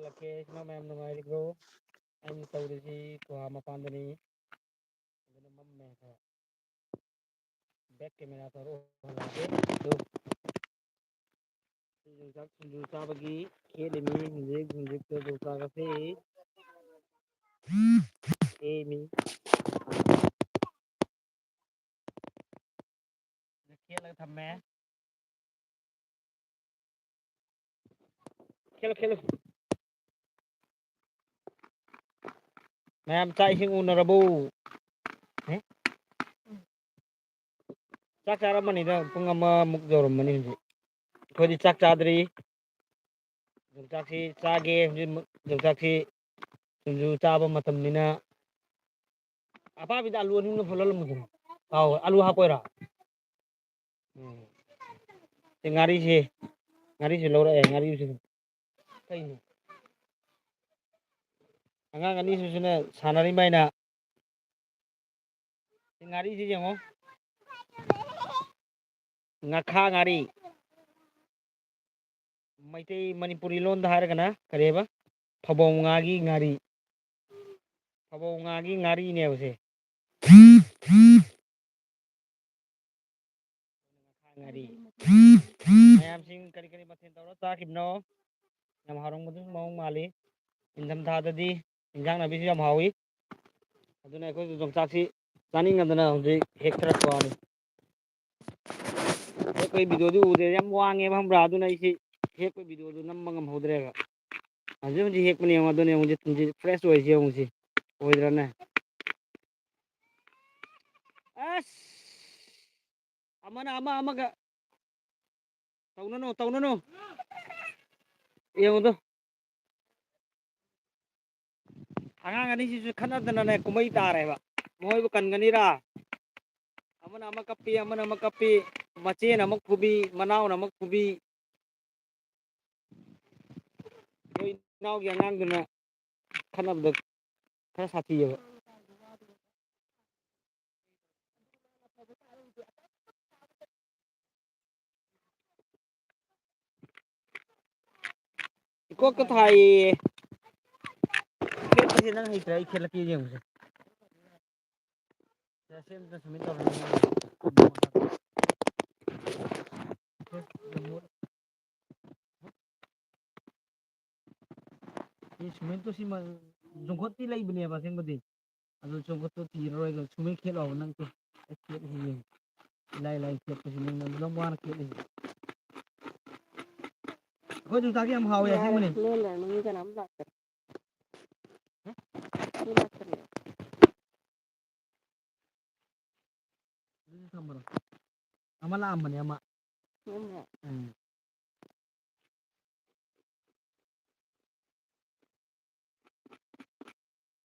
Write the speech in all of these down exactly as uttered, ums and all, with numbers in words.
Okay, ꯏꯃꯥ ꯃꯌꯥꯝ ꯅꯨꯡꯉꯥꯏꯔꯤꯕ꯭ꯔꯣ? ꯑꯩꯅ ꯇꯧꯔꯤꯁꯤ ꯒꯨꯍꯥ ꯃꯄꯥꯟꯗꯅꯤ꯫ ꯑꯗꯨꯅ ꯃꯝꯃꯦ ꯈꯔ꯫ ꯕꯦꯛ ꯀꯦꯃꯦꯔꯥ ꯇꯧꯔ ꯎꯍꯜꯂꯛꯑꯒꯦ꯫ ꯑꯗꯨ ꯌꯣꯡꯆꯥꯛ ꯁꯤꯡꯖꯨ ꯆꯥꯕꯒꯤ ꯈꯦꯠꯂꯤꯃꯤ꯫ ꯍꯧꯖꯤꯛ, ꯍꯧꯖꯤꯛꯇ ꯌꯣꯡꯆꯥꯛ ꯑꯁꯤ ꯈꯦꯠꯂꯤꯃꯤ꯫ ꯈꯦꯠꯂꯒ ꯊꯝꯃꯦ꯫ ꯈꯦꯠꯂꯨ, ꯈꯦꯠꯂꯨ꯫ ꯃꯌꯥꯝ ꯆꯥꯛ ꯏꯁꯤꯡ ꯎꯅꯔꯕꯣ? ꯍꯦ? ꯆꯥꯛ ꯆꯥꯔꯝꯃꯅꯤꯗ, ꯄꯨꯡ ꯑꯃꯃꯨꯛ ꯌꯧꯔꯝꯃꯅꯤ ꯍꯧꯖꯤꯛ꯫ ꯑꯩꯈꯣꯏꯗꯤ ꯆꯥꯛ ꯆꯥꯗ꯭ꯔꯤ꯫ ꯌꯣꯡꯆꯥꯛꯁꯤ ꯆꯥꯒꯦ꯫ ꯍꯧꯖꯤꯛ ꯌꯣꯡꯆꯥꯛꯁꯤ ꯁꯤꯡꯖꯨ ꯆꯥꯕ ꯃꯇꯝꯅꯤꯅ꯫ ꯑꯄꯥꯕꯤꯗ ꯑꯂꯨ ꯑꯅꯤꯅ ꯐꯨꯠꯍꯜꯂꯝꯃꯨ꯫ ꯑꯥꯎ, ꯑꯂꯨ ꯍꯥꯞꯄꯣꯏꯔꯥ? ꯎꯝ꯫ ꯁꯤ ꯉꯥꯔꯤꯁꯤ, ꯉꯥꯔꯤꯁꯤ ꯂꯧꯔꯛꯑꯦ, ꯉꯥꯔꯤꯁꯤ꯫ ꯀꯩꯅꯣ? ꯑꯉꯥꯡ ꯑꯅꯤꯁꯤꯁꯨꯅꯦ ꯁꯥꯟꯅꯔꯤ ꯃꯥꯏꯅ꯫ ꯁꯤ ꯉꯥꯔꯤꯁꯤ ꯌꯦꯡꯉꯣ꯫ ꯉꯥꯈꯥ ꯉꯥꯔꯤ꯫ ꯃꯩꯇꯩ ꯃꯅꯤꯄꯨꯔꯤ ꯂꯣꯟꯗ ꯍꯥꯏꯔꯒꯅ ꯀꯔꯤꯕ? ꯐꯕꯧ ꯉꯥꯒꯤ ꯉꯥꯔꯤ꯫ ꯐꯕꯧ ꯉꯥꯒꯤ ꯉꯥꯔꯤꯅꯦꯕꯁꯦ꯫ ꯉꯥꯔꯤ꯫ ꯃꯌꯥꯝꯁꯤꯡ ꯀꯔꯤ ꯀꯔꯤ ꯃꯊꯦꯜ ꯇꯧꯔ ꯆꯥꯈꯤꯕꯅꯣ? ꯌꯥꯝ ꯍꯥꯎꯔꯝꯒꯗꯕ ꯃꯑꯣꯡ ꯃꯥꯜꯂꯤ꯫ ꯏꯪꯊꯝꯊꯥꯗꯗꯤ ꯏꯟꯖꯥꯡ ꯅꯥꯄꯤꯁꯨ ꯌꯥꯝ ꯍꯥꯎꯏ꯫ ꯑꯗꯨꯅ ꯑꯩꯈꯣꯏꯁꯨ ꯌꯣꯡꯆꯥꯛꯁꯤ ꯆꯥꯅꯤꯡꯉꯗꯅ ꯍꯧꯖꯤꯛ ꯍꯦꯛꯊꯔꯛꯄ ꯋꯥꯅꯤ꯫ ꯍꯦꯛꯄꯒꯤ ꯚꯤꯗꯤꯑꯣꯗꯨ ꯎꯗ꯭ꯔꯦ, ꯌꯥꯝ ꯋꯥꯡꯉꯦꯕ, ꯈꯪꯕ꯭ꯔꯥ? ꯑꯗꯨꯅ ꯑꯩꯁꯤ ꯍꯦꯛꯄꯒꯤ ꯚꯤꯗꯤꯑꯣꯗꯨ ꯅꯝꯕ ꯉꯝꯍꯧꯗ꯭ꯔꯦꯕ꯫ ꯍꯧꯖꯤꯛ ꯍꯧꯖꯤꯛ ꯍꯦꯛꯄꯅꯦ ꯌꯦꯡꯉꯣ, ꯑꯗꯨꯅꯦ ꯌꯦꯡꯉꯣ, ꯍꯧꯖꯤꯛ ꯐ꯭ꯔꯦꯁ ꯑꯣꯏꯁꯤ ꯌꯦꯡꯉꯨꯁꯤ, ꯑꯣꯏꯗ꯭ꯔꯅꯦ? ꯑꯁ! ꯑꯃꯅ ꯑꯃ, ꯑꯃꯒ ꯇꯧꯅꯅꯨ, ꯇꯧꯅꯅꯨ꯫ ꯌꯦꯡꯉꯨꯗꯣ꯫ ꯑꯉꯥꯡ ꯑꯅꯤꯁꯤꯁꯨ ꯈꯠꯅꯗꯅꯅꯦ ꯀꯨꯝꯍꯩ ꯇꯥꯔꯦꯕ꯫ ꯃꯣꯏꯕꯨ ꯀꯟꯒꯅꯤꯔꯥ? ꯑꯃꯅ ꯑꯃ ꯀꯞꯄꯤ, ꯑꯃꯅ ꯑꯃ ꯀꯞꯄꯤ, ꯃꯆꯦꯅ ꯑꯃ ꯐꯨꯕꯤ, ꯃꯅꯥꯎꯅ ꯑꯃ ꯐꯨꯕꯤ꯫ ꯑꯩꯈꯣꯏ ꯏꯅꯥꯎꯒꯤ ꯑꯉꯥꯡꯗꯨꯅ ꯈꯠꯅꯕꯗ ꯈꯔ ꯁꯥꯊꯤꯌꯦꯕ꯫ ꯀꯣꯛꯀ ꯊꯥꯏꯌꯦ꯫ ꯈꯦꯠꯄꯁꯦ ꯅꯪ ꯍꯩꯇ꯭ꯔꯥ? ꯑꯩ ꯈꯦꯠꯂꯛꯀꯦ ꯌꯦꯡꯉꯨꯁꯦ꯫ ꯁꯦ, ꯁꯦꯝꯗ ꯁꯨꯃꯥꯏꯅ ꯇꯧꯔꯅꯤ꯫ ꯁꯤ ꯁꯤꯃꯦꯟꯇꯣ ꯁꯤꯃ ꯖꯣꯡꯈꯣꯠꯇꯤ ꯂꯩꯕꯅꯦꯕ ꯑꯁꯦꯡꯕꯗꯤ꯫ ꯑꯗꯨ ꯖꯣꯡꯈꯣꯠꯇꯣ ꯊꯤꯔꯔꯣꯏꯒ ꯁꯤꯃꯦꯟ ꯈꯦꯠ ꯂꯥꯎꯕ ꯅꯪꯁꯦ꯫ ꯑꯩ ꯈꯦꯠꯂꯤꯁꯤ ꯌꯦꯡꯉꯨ꯫ ꯏꯂꯥꯏ ꯂꯥꯏ ꯈꯦꯠꯄꯁꯤ ꯅꯪꯅ ꯑꯗꯨꯝ ꯋꯥꯅ ꯈꯦꯠꯂꯤꯁꯤ꯫ ꯑꯩꯈꯣꯏ ꯌꯣꯡꯆꯥꯛꯁꯦ ꯌꯥꯝ ꯍꯥꯎꯋꯦ ꯌꯥꯔꯦ, ꯑꯁꯦꯡꯕꯅꯦ꯫ ꯂꯣꯟ ꯂꯩꯔꯦ, ꯃꯤ ꯀꯅꯥꯝ ꯂꯥꯛꯇ꯭ꯔꯦ꯫ ꯃꯤ ꯂꯥꯛꯇ꯭ꯔꯦ꯫ ꯑꯗꯨꯗꯤ ꯊꯝꯃꯔꯣꯏ꯫ ꯑꯃ ꯂꯥꯛꯑꯝꯕꯅꯦ, ꯑꯃ꯫ ꯅꯪꯅ? ꯎꯝ꯫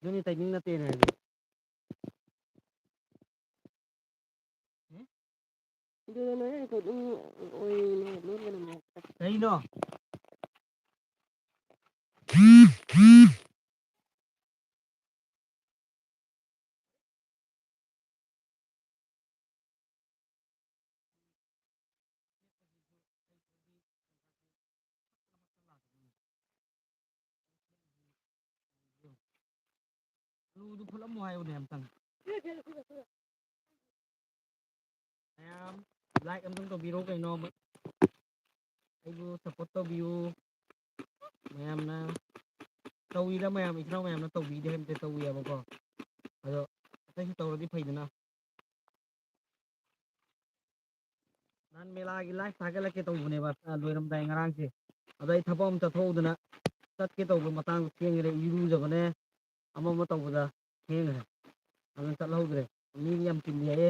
ꯑꯗꯨꯅꯤ timing ꯅꯠꯇꯦꯅ ꯍꯥꯏꯗꯤ꯫ ꯎꯝ? ꯑꯗꯨꯗ ꯅꯣꯏ ꯑꯗꯨꯝ ꯑꯣꯏꯅ ꯂꯣꯟꯒꯅꯨ꯫ ꯀꯩꯅꯣ? ꯑꯂꯨꯗꯨ ꯐꯨꯠꯂꯝꯃꯣ ꯍꯥꯏꯌꯨꯅꯦ ꯑꯝꯇꯪ꯫ ꯃꯌꯥꯝ like ꯑꯝꯇꯪ ꯇꯧꯕꯤꯔꯣ ꯀꯩꯅꯣ꯫ ꯑꯩꯕꯨ support ꯇꯧꯕꯤꯌꯨ꯫ ꯃꯌꯥꯝꯅ ꯇꯧꯋꯤꯗ, ꯃꯌꯥꯝ ꯏꯆꯤꯟ ꯏꯅꯥꯎ ꯃꯌꯥꯝꯅ ꯇꯧꯕꯤꯗꯦ ꯍꯥꯏꯕ ꯅꯠꯇꯦ, ꯇꯧꯋꯤ ꯍꯥꯏꯕꯀꯣ꯫ ꯑꯗꯣ ꯑꯇꯩꯁꯨ ꯇꯧꯔꯗꯤ ꯐꯩꯗꯅ꯫ ꯅꯍꯥꯟ ꯃꯦꯂꯥꯒꯤ live ꯊꯥꯒꯠꯂꯛꯀꯦ ꯇꯧꯕꯅꯦꯕ, ꯑ, ꯂꯣꯏꯔꯝꯗꯥꯏ ꯉꯔꯥꯡꯁꯦ꯫ ꯑꯗ ꯑꯩ ꯊꯕꯛ ꯑꯃ ꯆꯠꯊꯣꯛꯎꯗꯅ ꯆꯠꯀꯦ ꯇꯧꯕ ꯃꯇꯥꯡꯗꯣ ꯊꯦꯡꯈ꯭ꯔꯦ, ꯏꯔꯨꯖꯕꯅꯦ, ꯑꯃ ꯑꯃ ꯇꯧꯕꯗ ꯊꯦꯡꯈ꯭ꯔꯦ꯫ ꯑꯗꯨꯅ ꯆꯠꯍꯧꯗ꯭ꯔꯦ꯫ ꯃꯤꯗꯤ ꯌꯥꯝ ꯆꯤꯜꯂꯤ ꯍꯥꯏꯌꯦ꯫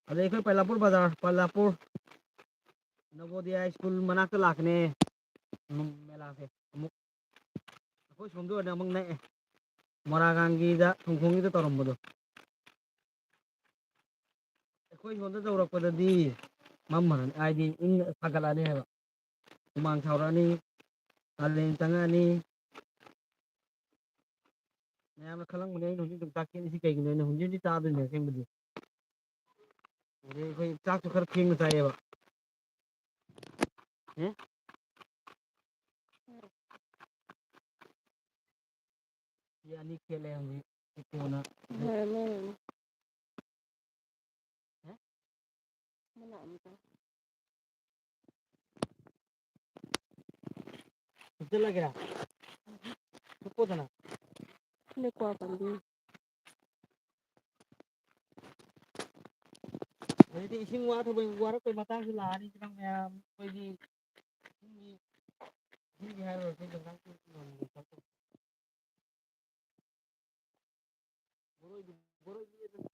ꯑꯗꯩ ꯑꯩꯈꯣꯏ ꯄꯩꯂꯥꯄꯨꯔ ꯕꯖꯥꯔ, ꯄꯩꯂꯥꯄꯨꯔ ꯅꯕꯣꯗꯤꯌꯥ ꯁ꯭ꯀꯨꯜ ꯃꯅꯥꯛꯇ ꯂꯥꯛꯀꯅꯦ꯫ ꯎꯝ, ꯃꯦꯂꯥꯁꯦ ꯑꯃꯨꯛ ꯑꯩꯈꯣꯏ ꯁꯣꯝꯗ ꯑꯣꯏꯔꯗꯤ ꯑꯃꯨꯛ ꯅꯛꯑꯦ꯫ ꯃꯣꯔꯥꯒꯥꯡꯒꯤꯗ, ꯊꯣꯡꯈꯣꯡꯒꯤꯗ ꯇꯧꯔꯝꯕꯗꯣ꯫ ꯑꯩꯈꯣꯏ ꯁꯣꯝꯗ ꯇꯧꯔꯛꯄꯗꯗꯤ ꯃꯝꯃꯔꯅꯤ, ꯍꯥꯏꯗꯤ ꯏꯪ ꯁꯥꯒꯠꯂꯛꯑꯅꯤ ꯍꯥꯏꯕ꯫ ꯍꯨꯃꯥꯡ ꯁꯥꯎꯔꯛꯑꯅꯤ, ꯀꯥꯂꯦꯟ ꯆꯪꯉꯛꯑꯅꯤ꯫ ꯃꯌꯥꯝꯅ ꯈꯜꯂꯝꯒꯅꯤ ꯑꯩꯅ ꯍꯧꯖꯤꯛ ꯌꯣꯡꯆꯥꯛ ꯈꯦꯠꯂꯤꯁꯤ ꯀꯩꯒꯤꯅꯣ, ꯑꯩꯅ ꯍꯧꯖꯤꯛ ꯍꯧꯖꯤꯛ ꯆꯥꯗꯣꯏꯅꯦ ꯑꯁꯦꯡꯕꯗꯤ꯫ ꯑꯗꯩ ꯑꯩꯈꯣꯏ ꯆꯥꯛꯁꯨ ꯈꯔ ꯊꯦꯡꯅ ꯆꯥꯏꯌꯦꯕ꯫ ꯎꯝ? ꯁꯤ ꯑꯅꯤ ꯈꯦꯠꯂꯦ ꯍꯧꯖꯤꯛ꯫ ꯏꯀꯣꯅ ꯂꯣꯏꯔꯦ, ꯂꯣꯏꯔꯦ꯫ ꯍꯦ? ꯃꯅꯥ ꯑꯃꯇꯪ꯫ ꯍꯨꯞꯆꯜꯂꯒꯦꯔꯥ? ꯍꯨꯞꯄꯣꯗꯅ꯫ ꯂꯦꯛꯀ꯭ꯋꯥ ꯄꯥꯝꯕꯤ꯫ ꯑꯗꯩꯗꯤ ꯏꯁꯤꯡ ꯋꯥꯊꯕꯩ ꯋꯥꯔꯛꯄꯩ ꯃꯇꯥꯡꯁꯨ ꯂꯥꯛꯑꯅꯤ ꯅꯪ ꯃꯌꯥꯝ꯫ ꯑꯩꯈꯣꯏꯗꯤ ꯏꯁꯤꯡꯒꯤ, ꯏꯁꯤꯡꯒꯤ ꯍꯥꯏꯔꯨꯔꯁꯨ ꯉꯥꯏꯍꯥꯛ ꯕꯣꯔꯣꯏꯗꯨ, ꯕꯣꯔꯣꯏꯗꯨ ꯑꯗꯨꯝ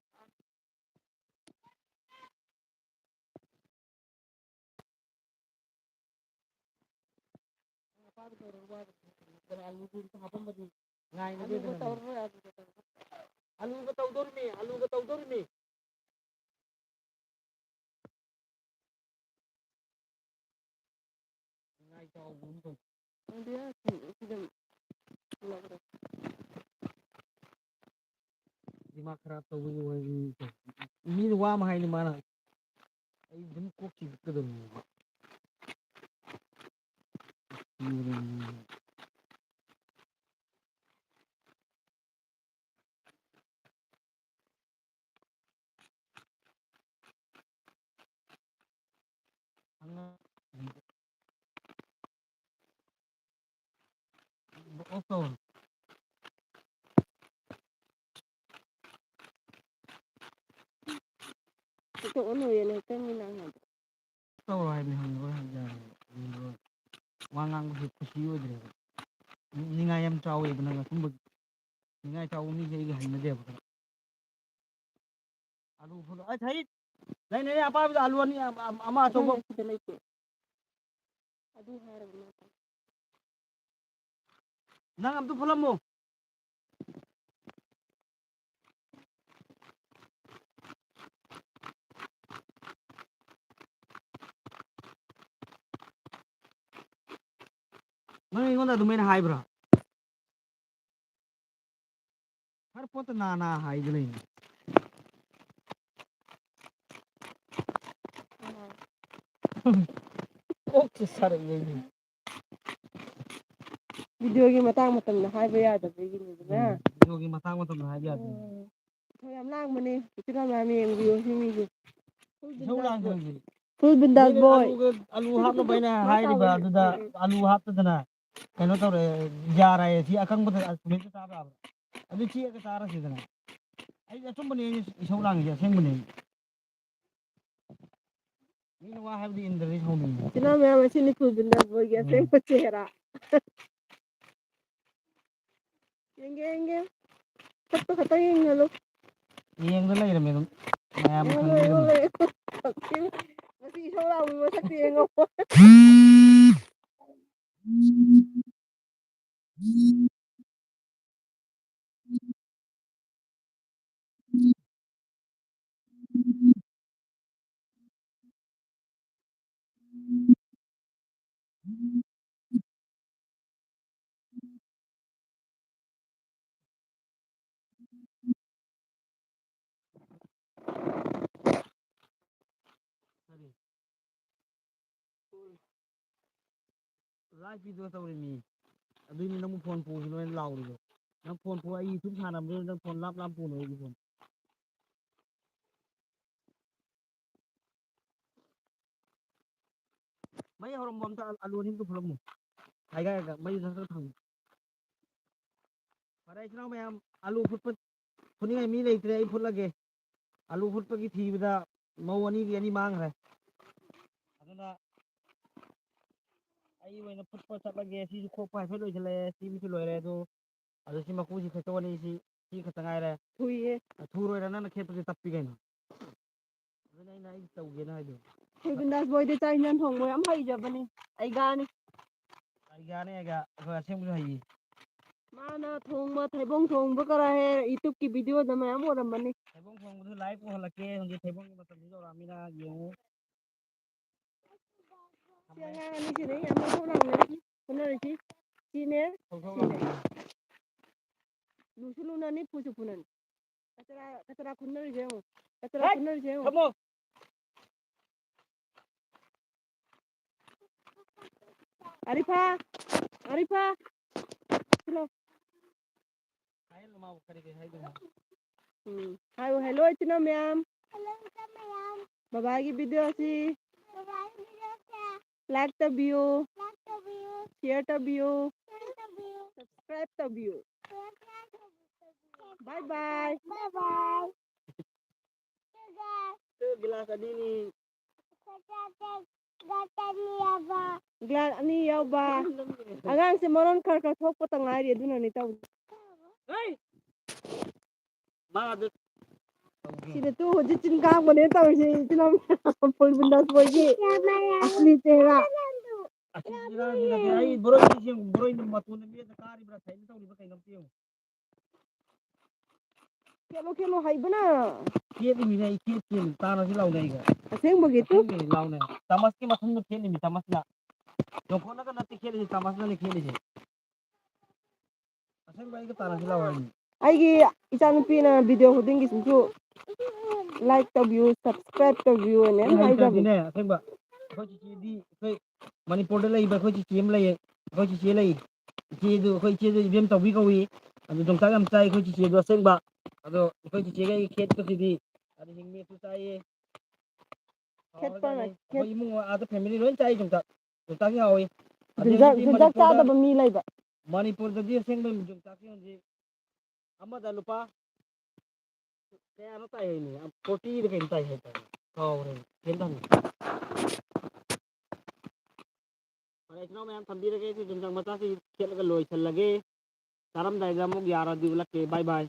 ꯑꯂꯨꯒ ꯇꯧꯔꯔꯣꯏ, ꯑꯂꯨꯒ ꯇꯧꯔꯔꯣꯏ꯫ ꯑꯂꯨꯒ ꯇꯧꯗꯣꯔꯤꯃꯤ, ꯑꯂꯨꯒ ꯇꯧꯗꯣꯔꯤꯃꯤ꯫ ꯅꯤꯡꯉꯥꯏ ꯆꯥꯎꯕ ꯑꯃ ꯇꯧ꯫ ꯈꯪꯗꯦ, ꯁꯤ, ꯁꯤꯗ ꯂꯧꯔꯦ꯫ ꯗꯤꯃꯥꯒ ꯈꯔꯥꯕ ꯇꯧꯕꯒꯤ ꯋꯥꯔꯤꯅꯤ꯫ ꯃꯤꯅ ꯋꯥ ꯑꯃ ꯍꯥꯏꯅꯤ ꯃꯥꯅ꯫ ꯑꯩ ꯑꯗꯨꯝ ꯀꯣꯛ ꯆꯤꯛꯀꯗꯕꯅꯦꯕ꯫ ꯇꯧꯔꯣ ꯍꯥꯏꯕꯅꯤ, ꯍꯪꯉꯔꯣꯏ ꯍꯥꯏꯕꯅꯤ, ꯌꯥꯔꯦ꯫ ꯍꯪꯉꯔꯣꯏ꯫ ꯋꯥ ꯉꯥꯡꯕꯁꯦ ꯈꯨꯁꯤ ꯑꯣꯏꯗ꯭ꯔꯦꯕ꯫ ꯅꯤꯡꯉꯥꯏ ꯌꯥꯝ ꯆꯥꯎꯋꯦꯕ ꯅꯪ ꯑꯆꯨꯝꯕ꯫ ꯅꯤꯡꯉꯥꯏ ꯆꯥꯎꯕ ꯃꯤꯁꯦ ꯑꯩꯒ ꯍꯩꯅꯗꯦꯕ꯫ ꯑꯂꯨ ꯐꯨꯜꯂꯣ꯫ ꯑꯩ ꯁꯍꯤꯠ, ꯂꯩ, ꯂꯩ, ꯑꯄꯥꯕꯗ ꯑꯂꯨ ꯑꯅꯤ, ꯑꯃ, ꯑꯃ ꯑꯆꯧꯕ꯫ ꯁꯤꯗ ꯂꯩꯇꯦ꯫ ꯑꯗꯨ ꯍꯥꯏꯔꯕ ꯅꯠꯇ꯭ꯔꯣ? ꯅꯪ ꯑꯝꯇ ꯐꯨꯜꯂꯝꯃꯣ꯫ ꯅꯪ ꯑꯩꯉꯣꯟꯗ ꯑꯗꯨꯃꯥꯏꯅ ꯍꯥꯏꯕ꯭ꯔꯥ? ꯈꯔ ꯄꯣꯠꯇ ꯅꯥ ꯅꯥ ꯍꯥꯏꯗ ꯂꯩꯅꯤ꯫ ꯀꯣꯛꯁꯦ ꯁꯥꯔꯛꯑꯦꯅꯦ꯫ ꯚꯤꯗꯤꯑꯣꯒꯤ ꯃꯇꯥꯡ ꯃꯇꯝꯗ ꯍꯥꯏꯕ ꯌꯥꯗꯕꯒꯤꯅꯤꯗꯅ꯫ ꯎꯝ, ꯚꯤꯗꯤꯑꯣꯒꯤ ꯃꯇꯥꯡ ꯃꯇꯝꯗ ꯍꯥꯏꯕ ꯌꯥꯗꯕ꯫ ꯎꯝ꯫ ꯏꯁꯧ ꯌꯥꯝ ꯂꯥꯡꯕꯅꯦ꯫ ꯏꯆꯤꯜ ꯏꯅꯥꯎ ꯃꯌꯥꯝ ꯌꯦꯡꯕꯤꯌꯨ ꯁꯤ ꯃꯤꯁꯦ꯫ ꯏꯁꯧ ꯂꯥꯡꯕꯅꯦ꯫ Full ꯕꯤꯟꯗꯥꯁ ꯕꯣꯏ꯫ ꯑꯂꯨꯒ, ꯑꯂꯨ ꯍꯥꯞꯅꯕ ꯑꯩꯅ ꯍꯥꯏꯔꯤꯕ ꯑꯗꯨꯗ ꯎꯝ꯫ ꯑꯂꯨ ꯍꯥꯞꯇꯗꯅ ꯀꯩꯅꯣ ꯇꯧꯔꯦ, ꯌꯥꯔꯦ꯫ ꯁꯤ ꯑꯀꯪꯕꯗ ꯁꯨꯃꯥꯏꯅ ꯆꯥꯕ ꯌꯥꯕ꯭ꯔꯥ? ꯑꯗꯨ ꯆꯤꯛꯑꯒ ꯆꯥꯔꯁꯤꯗꯅ꯫ ꯑꯩꯗꯤ ꯑꯆꯨꯝꯕꯅꯦ, ꯑꯩꯅ ꯏꯁꯧ ꯂꯥꯡꯉꯤꯁꯦ ꯑꯁꯦꯡꯕꯅꯦ꯫ ꯃꯤꯅ ꯋꯥ ꯍꯥꯏꯕꯗꯤ ꯏꯟꯗ꯭ꯔꯗꯤ ꯁꯥꯎꯅꯤꯡꯉꯤ꯫ ꯏꯆꯤꯟ ꯏꯅꯥꯎ ꯃꯌꯥꯝ, ꯑꯁꯤꯅꯤ ꯐꯨꯜ ꯕꯤꯟꯗꯥꯁ ꯕꯣꯏꯒꯤ ꯎꯝ꯫ ꯑꯁꯦꯡꯕ ꯆꯦꯍꯔꯥ꯫ ꯌꯦꯡꯒꯦ, ꯌꯦꯡꯒꯦ꯫ ꯁꯛꯇꯣ ꯈꯛꯇꯪ ꯌꯦꯡꯍꯜꯂꯨ꯫ ꯌꯦꯡꯗ ꯂꯩꯔꯝꯃꯦ ꯑꯗꯨꯝ꯫ ꯃꯌꯥꯝ ꯌꯦꯡꯍꯜꯂꯨ, ꯈꯪꯕꯤꯔꯝꯃꯦ꯫ ꯌꯦꯡꯍꯜꯂꯨ꯫ ꯃꯁꯤ ꯏꯁꯧ ꯂꯥꯡꯕꯤ ꯃꯁꯛꯇꯣ ꯌꯦꯡꯉꯣ꯫ Live video ꯇꯧꯔꯤꯃꯤ꯫ ꯑꯗꯨꯏꯅꯤ ꯅꯪꯕꯨ phone ꯄꯨꯁꯤꯅꯣ ꯍꯥꯏꯅ ꯂꯥꯎꯔꯤꯗꯣ꯫ ꯅꯪ phone ꯄꯨ, ꯑꯩ YouTube ꯁꯥꯟꯅꯕꯗꯨꯗ ꯅꯪ phone ꯂꯥꯞ ꯂꯥꯞ ꯄꯨꯅꯣ ꯑꯩꯒꯤ phone꯫ ꯃꯩ ꯍꯧꯔꯝꯃꯣ ꯑꯝꯇ, ꯑꯂꯨ ꯑꯅꯤꯗꯨ ꯐꯨꯠꯂꯝꯃꯣ꯫ ꯍꯥꯏꯒꯥꯏꯔꯒ ꯃꯩ ꯈꯔ ꯈꯔ ꯊꯥꯡꯉꯨ꯫ ꯐꯔꯦ, ꯏꯆꯤꯟ ꯏꯅꯥꯎ ꯃꯌꯥꯝ, ꯑꯂꯨ ꯐꯨꯠꯄ, ꯐꯨꯠꯅꯤꯡꯉꯥꯏ ꯃꯤ ꯂꯩꯇ꯭ꯔꯦ, ꯑꯩ ꯐꯨꯠꯂꯒꯦ꯫ ꯑꯂꯨ ꯐꯨꯠꯄꯒꯤ ꯊꯤꯕꯗ ꯃꯧ ꯑꯅꯤꯒꯤ ꯑꯅꯤ ꯃꯥꯡꯈ꯭ꯔꯦ꯫ ꯑꯗꯨꯅ ꯑꯩ ꯑꯣꯏꯅ ꯐꯨꯠꯄ ꯆꯠꯂꯒꯦ꯫ ꯁꯤꯁꯨ ꯈꯣꯛꯄ ꯍꯥꯏꯐꯦꯠ ꯂꯣꯏꯁꯤꯜꯂꯛꯑꯦ, ꯁꯤꯃꯁꯨ ꯂꯣꯏꯔꯦ꯫ ꯑꯗꯨ, ꯑꯗꯨ ꯁꯤ ꯃꯀꯨꯁꯤ ꯈꯦꯠꯇꯣꯛꯑꯅꯤ꯫ ꯁꯤ, ꯁꯤ ꯈꯛꯇ ꯉꯥꯏꯔꯦ꯫ ꯊꯨꯏꯌꯦ꯫ ꯑ, ꯊꯨꯔꯣꯏꯔ ꯅꯪꯅ ꯈꯦꯠꯄꯁꯦ ꯇꯞꯄꯤ ꯀꯩꯅꯣ꯫ ꯑꯗꯨꯅ ꯑꯩꯅ ꯑꯩ ꯇꯧꯒꯦꯅ ꯍꯥꯏꯗꯣ꯫ ꯑꯩꯈꯣꯏ ꯕꯤꯟꯗꯥꯁ ꯕꯣꯏꯗꯤ ꯆꯥꯛ ꯏꯟꯖꯥꯡ ꯊꯣꯡꯕ ꯌꯥꯝ ꯍꯩꯖꯕꯅꯤ꯫ ꯑꯩꯒꯥꯅꯤ꯫ ꯑꯩꯒꯥꯅꯤ ꯑꯩꯒ ꯑꯩꯈꯣꯏ ꯑꯁꯦꯡꯕꯁꯨ ꯍꯩꯌꯦ꯫ ꯃꯥꯅ ꯊꯣꯡꯕ, ꯊꯩꯕꯣꯡ ꯊꯣꯡꯕ ꯀꯔꯥ ꯍꯦ YouTube-ꯀꯤ video-ꯗ ꯃꯌꯥꯝ ꯎꯔꯝꯃꯅꯤ꯫ ꯊꯩꯕꯣꯡ ꯊꯣꯡꯕꯗꯨ live ꯎꯍꯜꯂꯛꯀꯦ꯫ ꯍꯧꯖꯤꯛ ꯊꯩꯕꯣꯡꯒꯤ ꯃꯇꯝꯁꯨ ꯌꯧꯔꯛꯑꯃꯤꯅ ꯌꯦꯡꯉꯨ꯫ ꯁꯤ ꯑꯉꯥꯡ ꯑꯅꯤꯁꯤꯅꯦ ꯌꯥꯝ ꯃꯊꯧ ꯂꯥꯡꯅꯔꯤꯁꯤ, ꯐꯨꯅꯔꯤꯁꯤ꯫ ꯁꯤꯅꯦ, ꯁꯤꯅꯦ꯫ ꯂꯨꯁꯨ ꯂꯨꯅꯅꯤ, ꯐꯨꯁꯨ ꯐꯨꯅꯅꯤ꯫ ꯀꯆꯔꯥ, ꯀꯆꯔꯥ ꯈꯨꯟꯅꯔꯤꯁꯦ ꯌꯦꯡꯉꯨ꯫ ꯀꯆꯔꯥ ꯍꯦꯠ! ꯈꯨꯟꯅꯔꯤꯁꯦ ꯌꯦꯡꯉꯨ꯫ ꯊꯝꯃꯣ꯫ ꯑꯔꯤꯐꯥ! ꯑꯔꯤꯐꯥ! ꯎꯝ꯫ ꯍꯥꯏꯌꯨ, hello, ꯏꯆꯤꯟ ꯏꯅꯥꯎ ꯃꯌꯥꯝ꯫ ꯕꯕꯥꯒꯤ video ꯑꯁꯤ like ꯇꯧꯕꯤꯌꯨ, share ꯇꯧꯕꯤꯌꯨ, subscribe ꯇꯧꯕꯤꯌꯨ꯫ Bye bye. ꯒꯤꯂꯥꯁ ꯑꯅꯤꯅꯤ꯫ ꯒ꯭ꯂꯥꯁ ꯑꯅꯤ ꯌꯥꯎꯕ꯫ ꯑꯉꯥꯡꯁꯦ ꯃꯔꯣꯟ ꯈꯔ ꯈꯔ ꯊꯣꯛꯄꯇ ꯉꯥꯏꯔꯤ, ꯑꯗꯨꯅꯅꯦ ꯇꯧꯔꯤꯁꯦ꯫ ꯃꯥ ꯑꯗꯨ ꯁꯤꯗ ꯇꯨ ꯍꯧꯖꯤꯛ ꯆꯤꯟ ꯀꯥꯡꯕꯅꯦ ꯇꯧꯔꯤꯁꯦ, ꯏꯆꯤꯟ ꯏꯅꯥꯎ ꯃꯌꯥꯝ꯫ ꯐꯨꯜ ꯕꯤꯟꯗꯥꯁ ꯕꯣꯏꯒꯤ ꯑꯁꯂꯤ ꯆꯦꯍꯔꯥ꯫ ꯑꯁꯤꯁꯤꯅ ꯑꯩ ꯕꯣꯔꯣꯏ ꯌꯦꯡꯉꯨ, ꯕꯣꯔꯣꯏ ꯃꯇꯣꯟꯗ ꯃꯤꯠꯇ ꯀꯥꯔꯤꯕ꯭ꯔꯥ, ꯁꯥꯏꯅ ꯇꯧꯔꯤꯕ꯭ꯔꯥ ꯀꯩꯅꯣ ꯑꯝꯇ ꯌꯦꯡꯉꯨ꯫ ꯈꯦꯠꯂꯣ, ꯈꯦꯠꯂꯣ, ꯍꯩꯕꯅ꯫ ꯈꯦꯠꯂꯤꯃꯤꯅꯦ, ꯑꯩ ꯈꯦꯠ, ꯈꯦꯠꯂꯤ, ꯇꯥꯟꯅꯁꯤ ꯂꯥꯎꯅꯦ ꯑꯩꯒ꯫ ꯑꯁꯦꯡꯕꯒꯤ ꯇꯨ? ꯑꯁꯦꯡꯕꯒꯤ ꯂꯥꯎꯅꯦ꯫ ꯆꯥꯃꯁꯀꯤ ꯃꯊꯨꯝꯗꯣ ꯈꯦꯠꯂꯤꯃꯤ, ꯆꯥꯃꯁꯅ꯫ ꯌꯣꯡꯈꯣꯠꯅꯒ ꯅꯠꯇꯦ ꯈꯦꯠꯂꯤꯁꯦ, ꯆꯥꯃꯁꯅꯅꯦ ꯈꯦꯠꯂꯤꯁꯦ꯫ ꯑꯁꯦꯡꯕ ꯑꯩꯒ ꯇꯥꯟꯅꯁꯤ ꯂꯥꯎ ꯍꯥꯏꯅꯤ꯫ ꯑꯩꯒꯤ ꯏꯆꯥꯅꯨꯄꯤꯅ video ꯈꯨꯗꯤꯡꯒꯤ ꯁꯨꯝꯁꯨ like ꯇꯧꯕꯤꯌꯨ, subscribe ꯇꯧꯕꯤꯌꯨ ꯑꯅ ꯑꯩ ꯍꯥꯏꯖꯕꯅꯦ꯫ ꯍꯩꯇ꯭ꯔꯗꯤꯅꯦ, ꯑꯁꯦꯡꯕ꯫ ꯑꯩꯈꯣꯏ ꯆꯤꯆꯦꯗꯤ, ꯑꯩꯈꯣꯏ ꯃꯅꯤꯄꯨꯔꯗ ꯂꯩꯕ ꯑꯩꯈꯣꯏ ꯆꯤꯆꯦ ꯑꯃ ꯂꯩꯌꯦ꯫ ꯑꯩꯈꯣꯏ ꯆꯤꯆꯦ ꯂꯩ꯫ ꯏꯆꯦꯗꯨ, ꯑꯩꯈꯣꯏ ꯏꯆꯦꯗꯨ ꯏꯕꯦꯝ ꯇꯧꯕꯤ ꯀꯧꯏ꯫ ꯑꯗꯨ ꯌꯣꯡꯆꯥꯛ ꯌꯥꯝ ꯆꯥꯏ ꯑꯩꯈꯣꯏ ꯆꯤꯆꯦꯗꯨ, ꯑꯁꯦꯡꯕ꯫ ꯑꯗꯣ ꯑꯩꯈꯣꯏ ꯆꯤꯆꯦꯒ ꯑꯩꯒ ꯈꯦꯠꯄꯁꯤꯗꯤ, ꯑꯗꯨ ꯍꯤꯡꯃꯦꯠꯁꯨ ꯆꯥꯏꯌꯦ꯫ ꯈꯦꯠꯄ ꯍꯥꯎꯔꯖꯥꯠꯅꯤ꯫ ꯉꯥꯛ-, ꯈꯦꯠ-, ꯑꯩꯈꯣꯏ ꯏꯃꯨꯡ ꯑꯥꯗ family ꯂꯣꯏ ꯆꯥꯏ ꯌꯣꯡꯆꯥꯛ꯫ ꯌꯣꯡꯆꯥꯛꯁꯤ ꯍꯥꯎꯏ꯫ ꯌꯣꯡꯆꯥꯛ, ꯑꯗꯒꯤꯗꯤ ꯌꯣꯡꯆꯥꯛ ꯃꯅꯤꯄꯨꯔꯗ, ꯆꯥꯗꯕ ꯃꯤ ꯂꯩꯕ? ꯃꯅꯤꯄꯨꯔꯗꯗꯤ ꯑꯁꯦꯡꯕ ꯌꯣꯡꯆꯥꯛꯁꯤ ꯍꯧꯖꯤꯛ ꯑꯃꯗ ꯂꯨꯄꯥ ꯀꯌꯥꯅꯣ ꯇꯥꯏ ꯍꯥꯏꯅꯦ? Forty ꯔ ꯀꯩꯅꯣ ꯇꯥꯏ ꯍꯥꯏ ꯇꯥꯏ꯫ ꯀꯥꯎꯔꯦ꯫ ꯍꯦꯟ ꯇꯥꯅꯤ꯫ ꯐꯔꯦ, ꯏꯆꯤꯟ ꯏꯅꯥꯎ ꯃꯌꯥꯝ, ꯊꯝꯕꯤꯔꯒꯦ꯫ ꯁꯤ ꯌꯣꯡꯆꯥꯛ ꯃꯆꯥꯁꯤ ꯈꯦꯠꯂꯒ ꯂꯣꯏꯁꯤꯜꯂꯒꯦ꯫ ꯆꯥꯔꯝꯗꯥꯏꯗ ꯑꯃꯨꯛ ꯌꯥꯔꯗꯤ ꯎꯠꯂꯛꯀꯦ꯫ Bye bye꯫